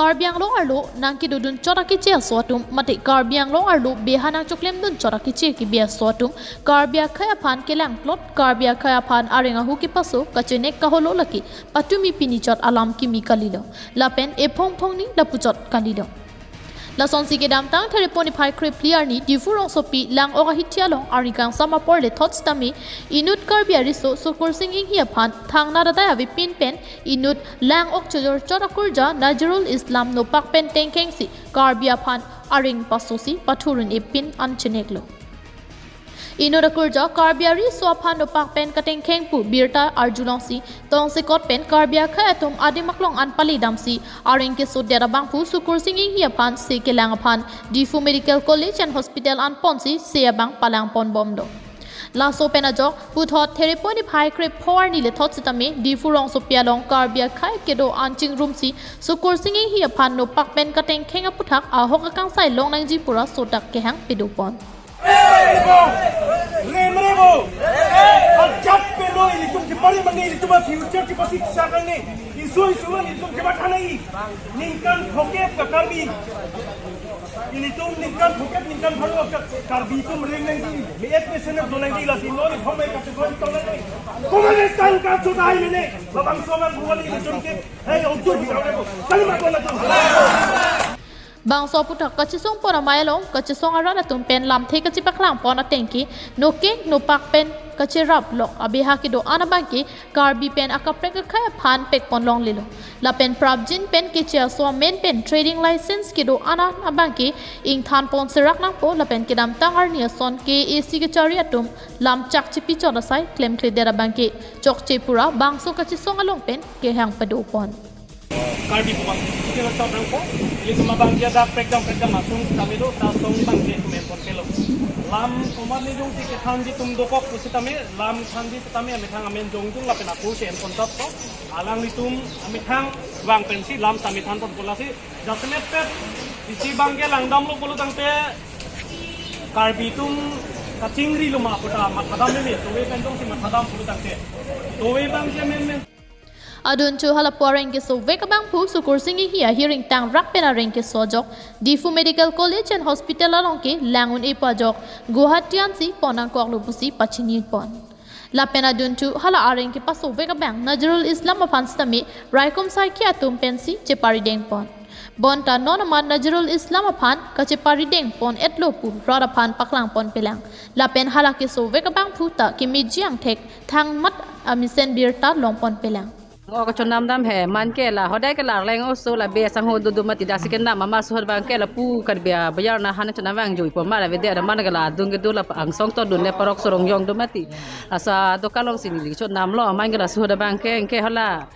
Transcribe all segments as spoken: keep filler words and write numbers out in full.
Karbi Anglong arlo nangkedodun chot akeche aso atum mate Karbi Anglong arlo beha nangchoklemdun chot akeche kebe aso atum Karbi akhei aphan kelangplot, Karbi akhei aphan areng ahu kepaso kachenek kaholo lake patumi pini chot alam kimi kalilo. Lapen ephong phongni lapuchot kalilo. Lasonsi kedamtang Therepo niphai krephli arni Diphu rongsopi Langok ahithi along arni kangsam apor le thot sitame inut Karbi ariso Sukursing Inghi aphan thangnat adai avepin pen inut Langok chojor chot akurja Nazirul Islam nopak pen tengkhengsi Karbi aphan areng pasosi pathurun-epin an cheneklo. Inut akurja Karbi ariso aphan nopak pen katengkheng pu birta arjulongsi tongsekot pen Karbi akhei atum adim aklong an pali damsi areng kesodet abangphu Sukursing Inghi aphan se kelang aphan Diphu Medical College and Hospital an ponsi se abang palangponbomlo. Laso pen ajok puthot Therepo niphai krepho arni le thot sitame Diphu rongsopi along Karbi akhei kedo an chingrumsi Sukursing Inghi aphan nopak pen katengkheng aputhak ahok akangsai longnangji pura sodak kehang pedopon. Remrebo, remrebo. Ajat pelo ilitum kepari mane ilitum future kepasi sakane. Isu isu ilitum kebathanai. Ningkan phokep ka Karbi. Ilitum ningkan phokep ningkan pharo ka Karbi atum remnangji. Me et me senep donangji lasi non phomai kategori tongnai. Komanesan ka jodai mene. Labangso abuan ilitum ke. Hei ojur bidang rebo. Kalimat kona tu. Bangso aputhak kachesongpon amei along kachesong arat atum pen lamthe kachepaklangpon atengke nokeng nopak pen kacherap lok abeha kedo an abangke Karbi pen akaprek akhei aphan pekpon longlelo. Lapen prapjin pen keche aso amen pen trading license kedo an abangke ingthanpon serak nangpo lapen kedamtang arni ason K A A C kachari atum lamchak chepi chot asai klemkledet abangke chokche pura bangso kachesong along pen kehang pedopon. Karbi pu abang kilo chot nangpo, ilitum abangke dak prekdam prekdam asong sitame do, ta song abangke tum enpon pelo. Lam komat ni jongsi kethanji atum dokok pusitame, lam thanji sitame amethang amen jongjong lapen akur si enpon totpo. Alanglitum amethang vang pensi lam sitame thanpon pu lasi, jasemet pet, isi abangke langdamlo pulo tangte, Karbi atum kachingrilo ma puta mathadam meme, towe pen jongsi mathadam pulo tangte. Towe abangke menmen. Adunthu halapu areng kesovek abangphu Sukursing Inghi ahiring tangrak pen areng keso ajok Diphu Medical College and Hospital along kelang un-e pu ajok Guwahati ansi pon nangkoklo pusi pachinipon. Lapen adunthu hala areng kepasovek abang Nazirul Islam aphan sitame raikom saikhi atum pensi cheparidengpon. Bonta non amat Nazirul Islam aphan kacheparidengpon etlo pu rat aphan paklangpon pelang. Lapen hala kesovek abangphu ta kemeji angthek thangmat amesen birta longpon pelang. O kachonam dam he, man ke la, hodai ke la Arleng oso la be asangho dodo mati, daksi kenam ama suhut abangke lapu Karbi abayar na han chonam vangjuipo ma la vede ada man ke la adung kedo la angsong to dun le parok sorong jong do mati. Asa dokan alongsi neli chonamlo, man ke la suhut abangke, anke hala.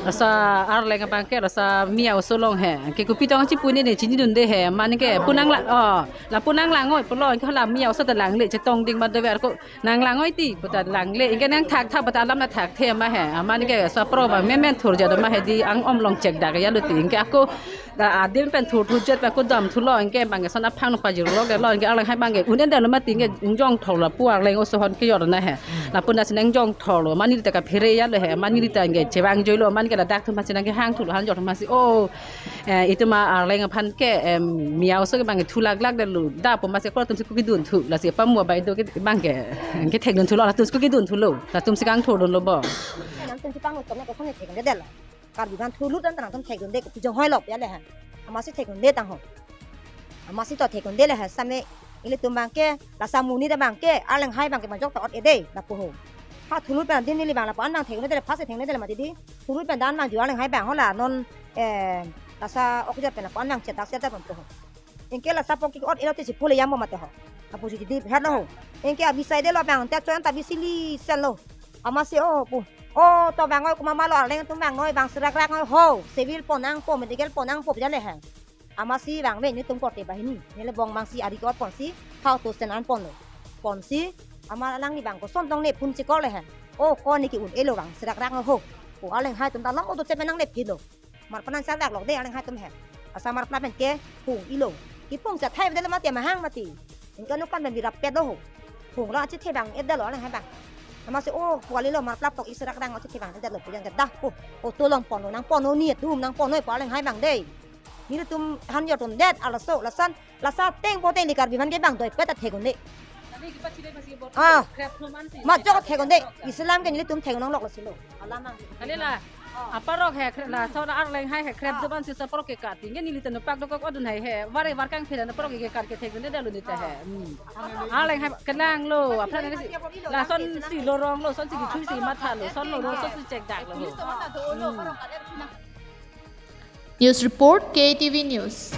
Asa Arleng abangke, asa Miya oso along he. Anke kopi tong chipu ne ne chinidunde he, man ke pu nanglang, oh, lapu nanglangoi pulo, anke hala Miya oso ta langle, chetong ding ma dove arko. Nanglangoi ti, puta langle, anke nangthakthak puta alam nangthakthe ma he, aman ke asa pro abang menmen thurja do ma he di ang om long chek dak ya lo ti, anke ako, da adim pen thur thurjet pen ako damthulo, anke abang ke son aphang nung pajirlo ke lo, anke Arleng hai abangke un-edetlo mati, anke ingjong thorlo pu Arleng oso ahon kejor na he, lapu nasi nangjong thorlo, mani ta kaphere ya lo he, mani ta anke chevangjuilo, man ke ladak thu masi nangkehang thulo, han jor thu masi, oh, Eh, itum Arleng aphan ke, em, Miya oso ke abang thu laklak detlo. Da pu masi ko atum si ko kedunthu. Lasi pamu abai do ke abangke, ke thekdunthulo, latum si ko kedunthulo. Latum si kangthurdunlo bo. Nangtum si pangthur ne ko thekdundetlo. Karbi aphan thulut an nangtum thekdunde ko pijong hoilo ya le ha. Amatsi thekdunde tang ho. Amatsi to thekdunde le ha same ilitum abangke, la samu ni da abangke, Arleng hai abangke majok ta ot-ede, lapu ho. Ha thulut pen din neli abang lapu-an abang thekdunde le, phase thekdunde le mati di. Thulut pen dan abang ju Arleng hai abang ho la non, eh, lasa okjor pen lapu-an abang chedak chedak pon ho. Anke lasa pok ki ot-elo te si phule yambo mate ho. Lapu si di phet lo ho. Anke abisai detlo abang, te choyan ta bisili sel lo. Amatsi o pu. O to abang oi komat ma lo Arleng atum abang noi abang serakrak noi ho. Civil pon nangpo, medical pon nangpo pu ya le ha. Amatsi abang me netum korte banghini. Nele bong abangsi ari ke-ot ponsi, how to stand an ponlo. Ponsi, amat alangli abang koson tong ne phone chikor le ha. O ko ne ke-un-elo abang, serakrak noi ho. O Arleng hai atum ta long o to chepe nang le philo. Marplan an sa dak lok de Arleng hai atum he. Asa marplan pen ke hung ilo. Kipung sa thai bedel mati mahang mati. Anke nokan pen birap pet lo ho. Hung lo achethe abang edetlo Arleng hai abang. Amatsi o kuali lo marplan tok iserak dang achethe abang edetlo pu yang ke dah. O, o to long ponlo nangponlo ni atum nangponlo pu Arleng hai abang de. Nelitum han jor atum det, arloso, lason, laso ateng pote neli Karbi aphan ke bang doipet ta thek un-e. Ah. Majok thek un-e. Islam ke nelitum thek nang lok lo silo. Alam nang. Kali la. Aparok he kre-, laso la Arleng hai he krep doban si sa parok ke kat. Nelitum pak dokok adun hai he. Vare var kangphi la parok ke kat ke thek un-e dalo nelitum he. Hmm. Arleng hai kenang lo. Aphrang neli si, lason si lorong lo, son si kichum si matha lo, son lo, lo son si chekdak lo. News report, K T V News.